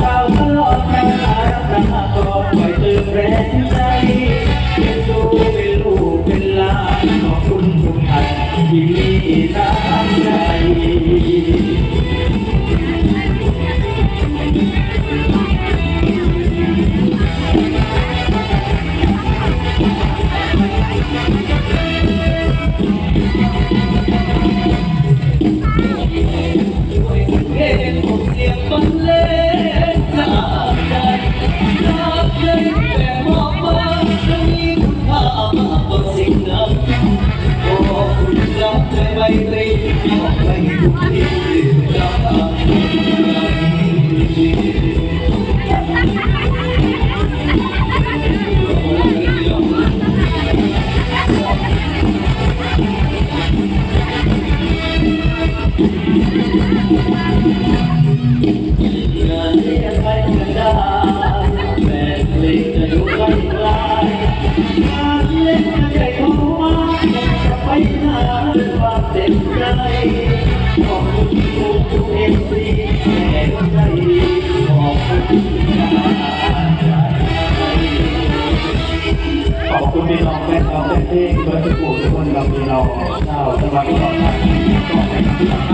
ສາວຕະຫຼອດການ ຮັກນາກໍຄອຍເຕີມແຮງໃຈ ເປັນສູ່ເປັນລູກເປັນຫຼານ ຂອບຄຸນທຸກທ່ານທີ່ມີນ້ຳໃຈ. ຂອບຄຸນພີ່ນ້ອງແຟນຄລັບແຟນເພງເບິດທຸກຜູ້ທຸກຄົນ ກັບພີ່ນ້ອງຊາວຈັງຫວັດອຸດອນທານີ ຂອບ